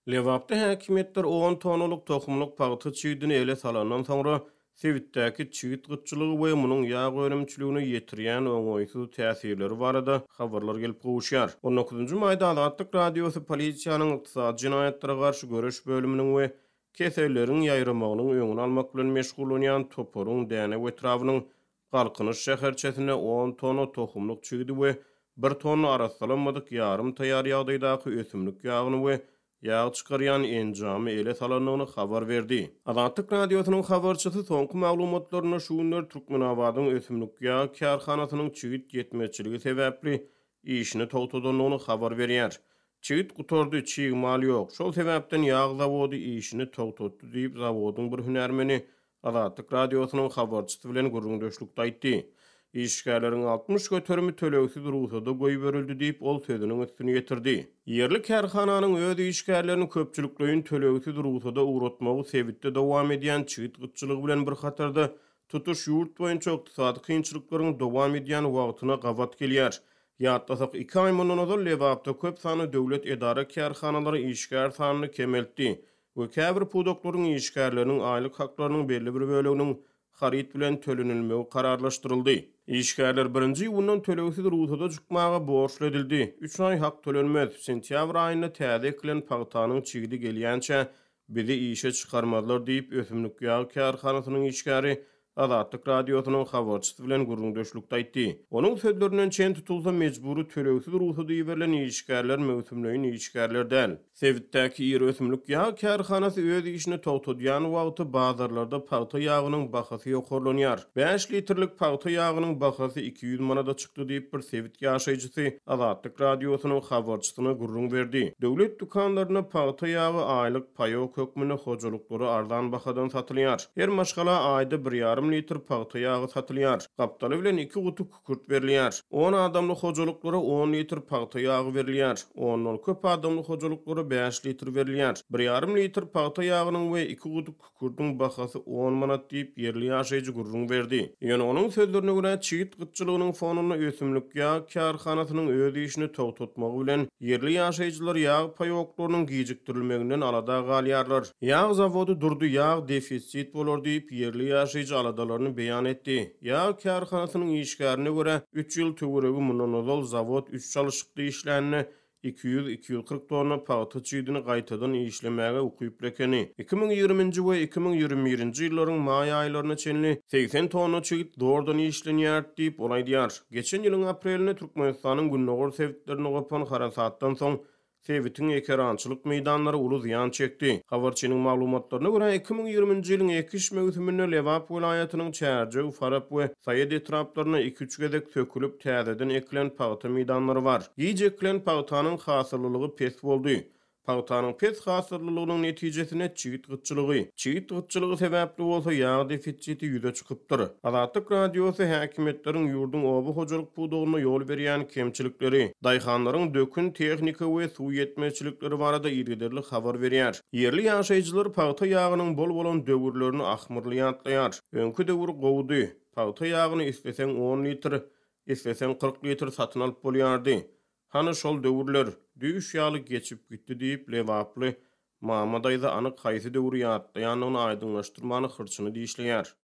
Lebapda häkimiýetler on tonnalyk tohumlyk pagta çigidini ele salandan soňra, sebitdäki çigit gytçylygy we munuň ýag önümçiligine ýetirýän oňaýsyz täsirleri barada habarlar gelip gowuşýar. On dokuzynjy maýda Azatlyk Radiosy polisiýanyň ykdysady jenaýatlara garşy göreş bölüminiň we keselleriň ýaýramagynyň öňüni almak bilen meşgullanýan toparyň Dänew etrabynyň Galkynyş şäherçesinde on tonna tohumlyk çigidi we bir tonna arassalanmadyk ýarym taýýar ýagdaýdaky ösümlik ýagyny we ýag çykarýan enjamy ele salandygyny habar berdi. Azatlyk Radiosynyň habarçysy soňky maglumatlarynda şu günler Türkmenabadyň ösümlik ýag kärhanasynyň çigit ýetmezçiligi sebäpli işini togtadandygyny habar berýär. Çigit gutardy, çig mal ýok. Şol sebäpden ýag zawody işini togtatdy diýip, zawodyň bir hünärmeni Azatlyk Radiosynyň habarçysy bilen gürrüňdeşlikde aýtdy. Işgärleriň 60 göterimi tölegsiz rugsada goýberildi diýip, ol sözüniň üstüni ýetirdi. Ýerli kärhananyň öz işgärlerini köpçülikleýin tölegsiz rugsada ugratmagy sebitde dowam edýän çigit gytçylygy bilen bir hatarda, tutuş ýurt boýunça ykdysady kynçylyklaryň dowam edýän wagtyna gabat gelýär. Ýatlasak, iki aý mundan ozal Lebapda köp sanly döwlet edara-kärhanalary işgär sanyny kemeltdi. We käbir pudaklaryň işgärleriniň aýlyk haklarynyň belli bir böleginiň haryt bilen tölenilmegi kararlaşdyryldy. Işgärler birinji iýundan tölegsiz rugsada çykmaga borçly edildi. Üç aý hak tölenmez. Sentýabr aýynda täze ekilen pagtanyň çigidi gelýänçä bizi işe çykarmazlar diýip, ösümlik ýag kärhanasynyň işgäri Azatlyk Radiosynyň habarçysy bilen gürrüňdeşlikde aýtdy. Onuň sözlerinden çen tutulsa, mejbury tölegsiz rugsada iberilen işgärler möwsümleýin işgärler däl. Sebitdäki iri ösümlik ýag kärhanasy öz işini togtadýan wagty bazarlarda pagta ýagynyň bahasy ýokarlanýar. Bäş litrlik pagta ýagynyň bahasy 200 manada çykdy diýip, bir sebit ýaşaýjysy Azatlyk Radiosynyň habarçysyna gürrüň berdi. Döwlet dükanlarynda pagta ýagy aýlyk paýok hökmünde hojalyklara arzan bahadan satylýar. Her maşgala aýda bir ýarym litr pagta ýagy satylýar. Gapdaly bilen iki guty kükürt berilýär. On adamly hojalyklara on litr pagta ýagy berilýär. Ondan köp adamly hojalyklara bäş litr berilýär. Bir ýarym litr pagta ýagynyň we iki guty kükürdiň bahasy on manat diýip, ýerli ýaşaýjy gürrüň berdi. Ýöne onuň sözlerine görä, çigit gytçylygynyň fonunda ösümlik ýag kärhanasynyň öz işini togtatmagy bilen, ýerli ýaşaýjylar ýag paýoklarynyň gijikdirilmeginden alada galýarlar. Ýag zawody durdy, ýag defisit bolar diýip, ýerli ýaşaýjy aladalaryny beýan etdi. Ýag kärhanasynyň işgärine görä, üç ýyl töweregi mundan ozal zawod üç çalyşykda işlände, 200, 240 tonna pagta çigidini gaýtadan işlemäge ukyply ekeni. 2020-nji we 2021-nji ýyllaryň maý aýlaryna çenli 80 tonna çigit zordan işlenýärdi diýip, ol aýdýar. Geçen ýylyň aprelinde Türkmenistanyň gündogar sebitlerinde gopan harasatdan soň, sebitiň ekerançylyk meýdanlary uly zyýan çekdi. Habarçynyň maglumatlaryna görä, 2020-nji ýylyň ekiş möwsüminde Lebap welaýatynyň Çärjew, Farap we Saýat etraplarynda iki-üç gezek sökülip, täzeden ekilen pagta meýdanlary bar. Giç ekilen pagtanyň hasyllylygy pes boldy. Pagtanyň pes hasyllylygynyň netijesinde çigit gytçylygy, çigit gytçylygy sebäpli bolsa ýag defisiti ýüze çykypdyr. Azatlyk Radiosy häkimiýetleriň ýurduň oba hojalyk pudagynda ýol berýän kemçilikleri, daýhanlaryň dökün, tehnika we suw ýetmezçilikleri barada yzygiderli habar berýär. Ýerli ýaşaýjylar pagta ýagynyň bol bolan döwürlerini ahmyrly ýatlaýar. Öňki döwür gowudy. Pagta ýagyny isleseň on litr, isleseň 40 litr satyn alyp bolýardy. Hany şol döwürler, düýş ýaly geçip gitdi diýip, lebaply Mama daýza anyk haýsy döwri ýatlaýandygyny aýdyňlaşdyrmany hyrçyny dişleýär.